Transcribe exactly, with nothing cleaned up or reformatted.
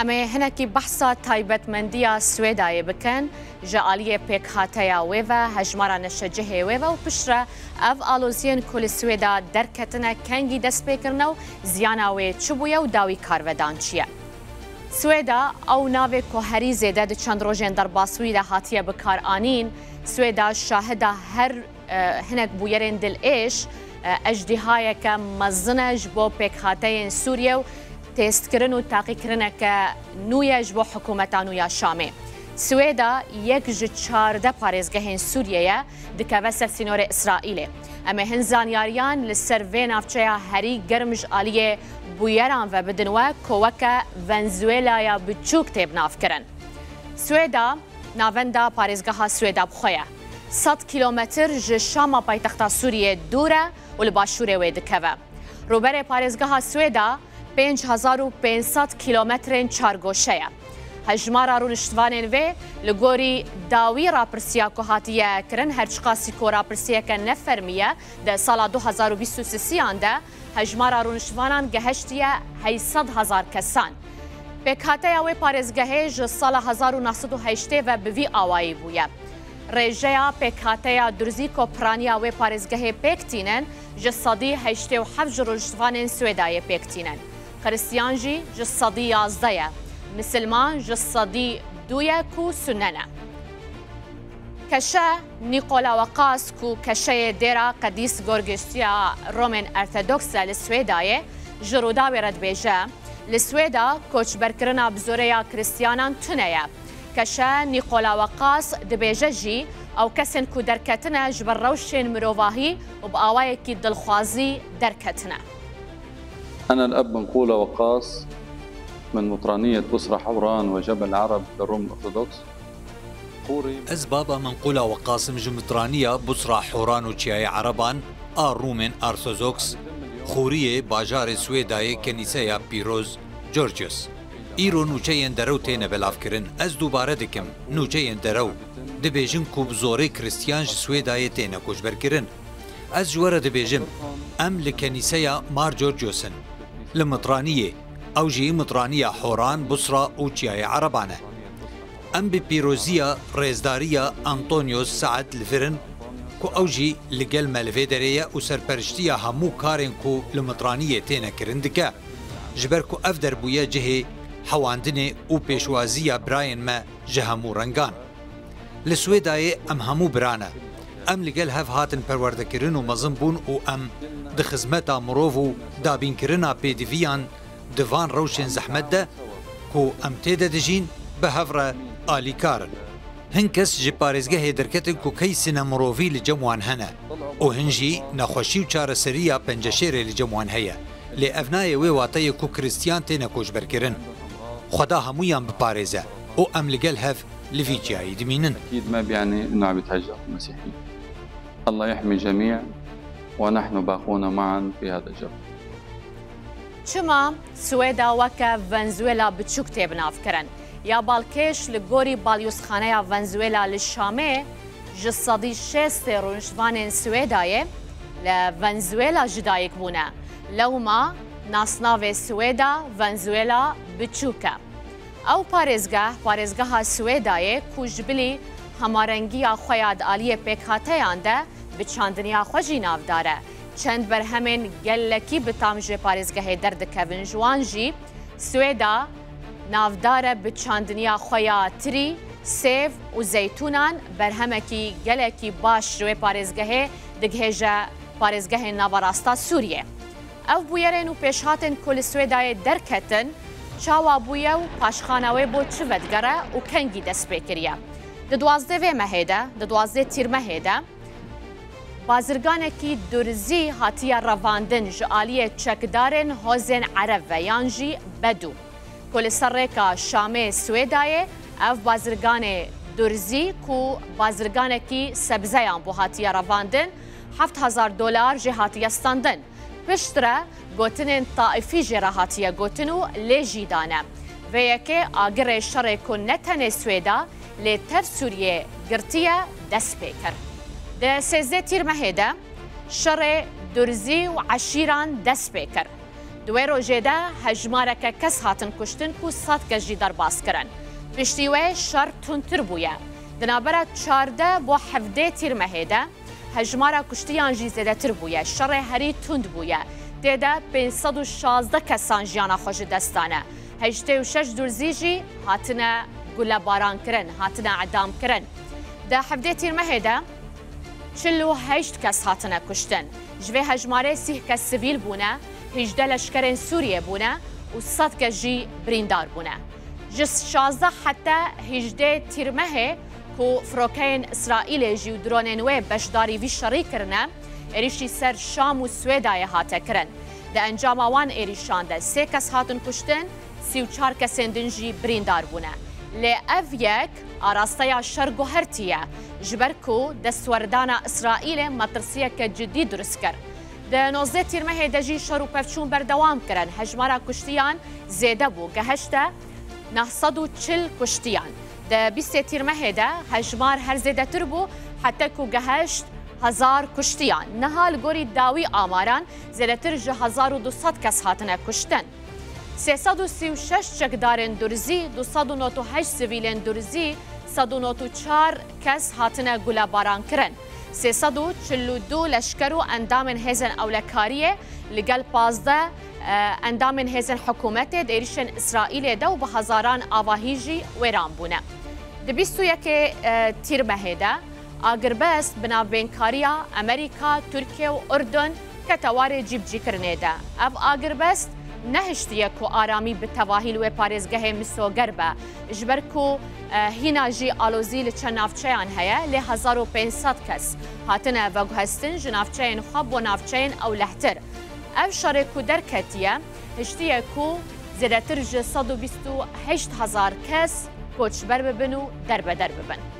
Em ê hinekî behsa taybetmendiya Swêdayê bikin. Ji aliyê pêkhateya wê ve, hejmara neşecihê wê ve û piştre ev aloziyên ku li Swêda derketine kengî dest pê kirine û ziyana wê çi bûye û dawî karvedan çi ye. Swêda, ew navê ku herî zêde di çend rojên derbasbûyî de hatiye bikaranîn, Swêda şahida her e, hinek bûyerên dilêş, e, ejdîhayeke mezin e ji bo pêkhateyên Sûriye û testkirin û taqîkirineke nû ye ji bo hikûmeta nû ya Şamê. Swêda yek ji çardeh parêzgehên Sûriyeyê dikeve ser sînorê Îsraîlê. Em ê hin zanyariyan li ser vê navçeya herî germ ji aliyê bûyeran ve bidin we ku weke Venezuelaya biçûk tê binavkirin. Swêda navenda parêzgeha Swêda bi xwe ye. Sed kîlometr ji Şama paytexta Sûriyê dûr e û li başûrê wê dikeve. Rûberê parêzgeha Swêda pênc hezar û pênc sed kîlometrên çargoşe ye. Hejmara rûniştvanên vê li gorî dawî rapirsiya ku hatiye kirin, her çiqasî ku rapirsiyeke nefermî ye, di sala du hezar û bîst û sisiyan de hejmara rûniştvanan gehiştiye heyt sed hezar kesan. Pêkhateya wê parêzgehê ji sala hezar û neh sed û heştê ve bi vî awayî bûye. Rêjeya pêkhateya durzî ku piraniya wê parêzgehê pêk tînin, ji sedî heştê û heft ji rûniştvanên Swêdayê pêk tînin. Xiristiyan jî ji sedî yazdeh ye. Misilman ji sedî du ye ku sune ne. Keşe Nîkola Weqas ku keşeyê dêra Qedîs Gorgîsya Romên Ortodoks e li Swêdayê, ji Rûdawê re dibêje, li Swêda koçberkirina bi zorê ya Kristiyanan tune ye. Keşe Nîkola Weqas dibêje jî, ew kesên ku derketine ji ber rewşên mirovahî û bi awayekî dilxwazî derketine. أنا الأب منقولة وقاص من مطرانية بصرة حوران وجبل عرب للروم الأرثوذكس. Ez baba Menqula Weqas im ji mitraniya Busra Horan û Çiyayê Ereban a Rûmên Arthodoks, Xûriyê, bajarê Swêdayê, kenîseya pîroz Georgios. Îro nûçeyên derew têne belavkirin. Ez dubare dikim, nûçeyên derew dibêjin ku bi zorê Kristiyan ji Swêdayê têne koçberkirin. Ez ji we re dibêjim, em li kenîseya Mar Georgios in, li Mitraniyê, ew jî Mitraniya Horan, Busra û Çiyayê Ereban e. Em bi pîroziya rêzdariya Antonios Saed li vir in, ku ew jî li gel me li vê derê ye û serperiştiya hemû karên ku li Mitraniyê têne kirin dike, ji ber ku ev der bûye cihê hewandinê û pêşwaziya birayên me ji hemû rengan. Li Swêdayê em hemû bira ne. Em li gel hev hatin perwerdekirin û mezin bûn û em di xizmeta mirov û dabînkirina pêdiviyan di van rewşên zehmet de ku em tê de dijîn, bi hev re alîkar in. Hin kes ji parêzgehê derketin ku keysîne mirovî li cem wan hene û hin jî nexweşî û çareseriya penceşêrê li cem wan heye. Lê ev nayê wê wateyê ku Kristiyan têne koçberkirin. Xweda hemûyan biparêze û em li gel hev li vî çiyayî dimînin. أكيد ما بيعني إنه عم يتهجر المسيحيين. الله يحمي الجميع ونحن باقون معا في هذا الجبل. Çima Swêda weke Venezuela biçûk tê binavkirin? Ya balkêş li gorî balyozxaneya Venezuela li Şamê ji sedî şêstê rûniştvanên Swêdayê li Venezuela ji dayik bûne. Lewma nasnavê Swêda Venezuela biçûk e. Ew parêzgeh, parêzgeha Swêdayê ku ji bilî hemarengiya xwe ya di aliyê pêkhateyan de bi çandiniya xwe jî navdar e. Çend berhemên gelekî bi tam ji parêzgehê derdikevin, ji wan jî Swêda navdar e bi çandiniya xwe ya tirî, sêv û zeytûnan, berhemekî gelekî baş ji wê parêzgehê digihêje parêzgehên naverasta Sûriyê. Ev bûyerên û pêşhatên ku li Swêdayê derketin, çawa bûye û paşxana wê bo çi vedigere û kengî dest pê kiriye? Di duwazdeh vê mehê de, di duwazdeh tîrmehê de, bazirganekî durzî hatiye revandin ji aliyê çekdarên hozên ereb ve yan jî bedû, ku li ser rêka Şamê Swêdayê ev bazirganê durzî ku bazirganekî sebzeyan bû hatiye revandin, heft hezar dolar jê hatiye standin. Piştre gotinên taifî jê re hatiye gotin û lê jî dane. Vê yekê agirê şerê ku ne tenê Swêda lê tev Sûriyê girtiye dest pê kir. Di sêzdeh tîrmehê de şerê durzî û eşîran dest pê kir. Di wê rojê de hejmareke kes hatin kuştin ku sed kes jî derbas kirin. Piştî wê şer tundtir bûye. Di navbera çardeh bo hevdeh Tîrmehê de hejmara kuştiyan jî zêdetir bûye. Şerê herî tund bûye. Tê de pênc sed û şazdeh kesan jiyana xwe ji dest dane. Heştê û şeş durzî jî hatine gulebarankirin, hatine edamkirin. Di hevdeh Tîrmehê de çil û heşt kes hatine kuştin. Ji vê hejmarê sîh kes sivîl bûne, hejdeh leşkerên Sûriyê bûne û sed kes jî birîndar bûne. Ji şazdeh heta hejdeh Tîrmehê ku firokeyên Îsraîlê jî û dronên wê beşdarî vî şerî kirine, êrîşî ser Şam û Swêdayê hate kirin. Di encama wan êrîşan de sê kes hatin kuştin, sî û çar kesên din jî birîndar bûne. Lê ev yek arasteya şer guhertiye, ji ber ku destwerdana Îsraîlê metirsiyeke cidî dirust kir. Di nozdeh Tîrmehê de jî şer û pevçûn berdewam kirin. Hejmara kuştiyan zêde bû, gehişte neh sed û çil kuştiyan. Di bîstê Tîrmehê de hejmar her zêdetir bû, heta ku gehişt hezar kuştiyan. Niha li gorî dawî amaran zêdetir ji hezar û du sed kes hatine kuştin. Sê sed û sî û şeş çekdarên durzî, du sed û nod û heşt sivîlên durzî, sed û nod û çar kes hatine gulebarankirin. Sê sed û çil û du leşker û endamên hêzên ewlekariyê li gel pazdeh, e, endamên hêzên hikûmetê di êrîşên Îsraîlê de û bi hezaran avahî jî wêran bûne. Di bîst û yekê, e, Tîrmehê de agirbest bi navbênkariya Amerîka, Tirkiye û Urdun kete warê cîbicîkirinê de. Ev agirbest nehiştiye ku aramî bi tevahî li wê parêzgehê misoger be, ji ber ku, e, hîna jî alozî li çend navçeyan heye, lê hezar û pênc sed kes hatine veguhestin ji navçeyên xwe bo navçeyên ewlehtir. Ev şerê ku derketiye, hiştiye ku zêdetir ji sed û bîst û heşt hezar kes koçber bibin û derbeder bibin.